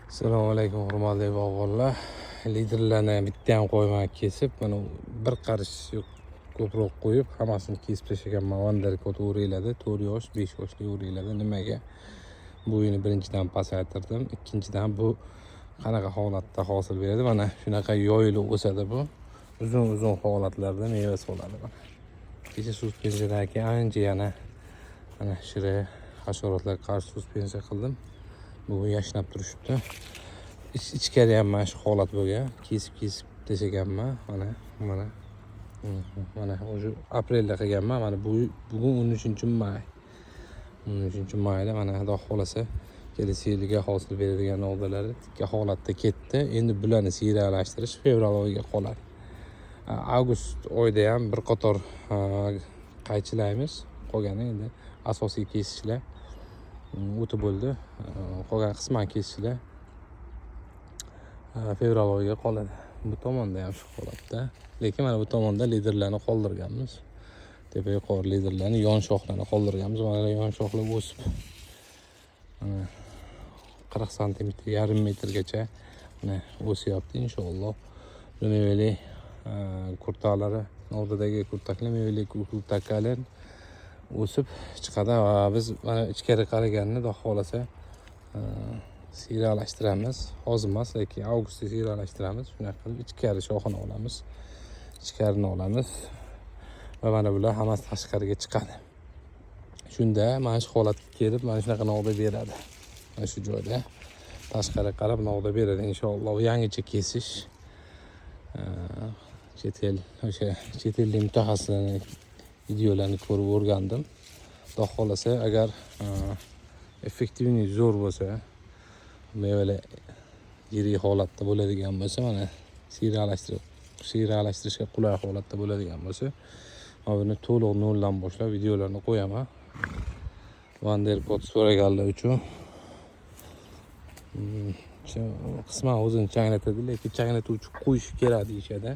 Assalomu alaykum, hurmatli bog'bonlar. Liderlarni bitta ham qo'ymay kesib, mana bir qarish ko'proq qo'yib, hammasini kesib tashlaganman. Vanderkot o'ringlarda 4 yosh, 5 yoshli o'ringlarda. Nimaga? Bo'yini birinchidan pasaytirdim, ikkinchidan bu qanaqa holatda hosil beradi? Mana shunaqa yoyilib o'sadi bu. Uzun-uzun holatlarda meva soladi mana. Kecha suspensiyadan keyin ancha yana mana shira hasharotlarga qarshi suspensiya qildim. Bugun yashnab turishibdi. Ichkari ham mana shu holat bo'lgan. Kesib-kesib tashlaganman. Mana, mana. Mana o'sha aprelda qilganman. Mana bu bugun 13-may. 13-mayda mana Xudo xolasa kelasi yilga hosil beradigan novdalari tikka holatda ketdi. Endi bularni siyralashtirish fevral oyiga qoladi. Avgust oyida ham bir qator qaychilaymiz. Qolgani endi asosiy kesishlar o'tib bo'ldi. Qolgan qisman kesishlar fevral oyiga qoladi. Bu tomonda ham shu holatda. Lekin mana bu tomonda liderlarni qoldirganmiz. Tepa yuqori liderlarni, yon shoxlarni qoldirganmiz. Mana yon shoxlar o'sib mana 40 santimetr, yarim metrgacha mana o'syapti inshaalloh. Bu mevali kurtaklari, novdadagi kurtaklar, mevali kurtaklar o'sib chiqadi va biz mana ichkari qaraganini Xudo xolasa siyralashtiramiz. Hozir emas, lekin avgustda siyralashtiramiz. Shunaqa qilib ichkari shoxini olamiz. Ichkarini olamiz va mana bular hammasi tashqariga chiqadi. Shunda mana shu holatga kelib, mana shunaqa novda beradi. Mana shu joyda tashqari qarab novda beradi inshaalloh. Yangicha kesish, chet el, o'sha chet ellik mutaxassislarning videolarini ko'rib o'rgandim. Xudo xolasa agar effektivniy zo'r bo'lsa, mevalar yirik holatda bo'ladigan bo'lsa, mana siyralashtirishga qulay holatda bo'ladigan bo'lsa, mana buni to'liq noldan boshlab videolarni qo'yaman. Vanderkot so'raganlar uchun qisman o'zini changlatadi, lekin changlatuvchi qo'yish kerak deyishadi.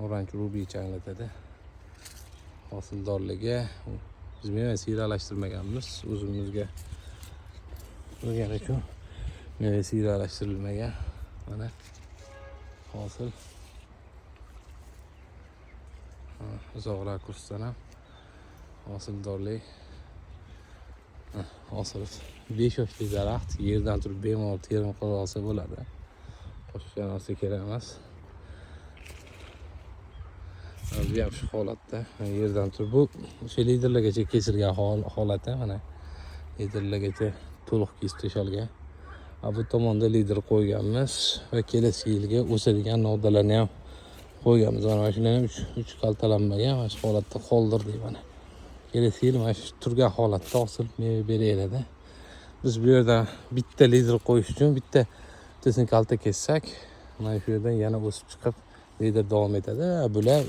Orange Ruby changlatadi. Hosildorligi biz meva siyralashtirmaganmiz, o'zimizga bo'lgani uchun meva siyralashtirilmagan. Mana hosil uzoq rakursdan ham hosildorlik. Hosil 5 yoshli daraxt yerdan turib bemalol terim qila olsa bo'ladi. Qo'shimcha narsa kerak emas. Bu ham shu holatda yerdan turib bu o'sha liderlargacha kesilgan holati, mana liderlargacha to'liq kesib tashalgan. Bu tomonda lider qo'yganmiz va kelasi yilga o'sadigan novdalarni ham qo'yganmiz. Mana shularni ham 3 kaltalanmagan, mana shu holatda qoldirdik mana. Kelasi yil mana shu turgan holatda hosil meva beraveradi. Biz bu yerdan bitta lider qo'yish uchun bittasini kalta kessak, mana shu yerdan yana o'sib chiqib lider davom etadi. Bular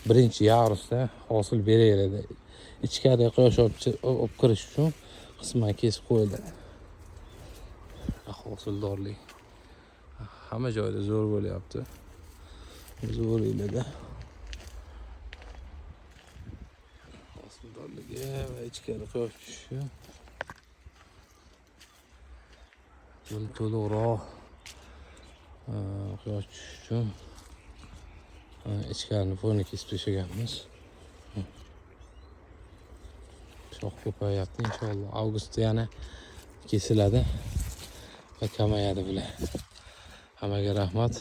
birinchi yarusda hosil beraveradi. Ichkariga quyosh olib kirish uchun qisman kesib qo'yiladi. Hosildorlik hamma joyda zo'r bo'lyapti. Zo'r elada. Hosildorligi va ichkari quyosh tushishi. Buni to'liqroq quyosh tushishi uchun ichkarini fonni kesib tashlaganmiz. Shox ko'payyapti inshaalloh. Avgustda yana kesiladi va kamayadi bular. Hammaga rahmat.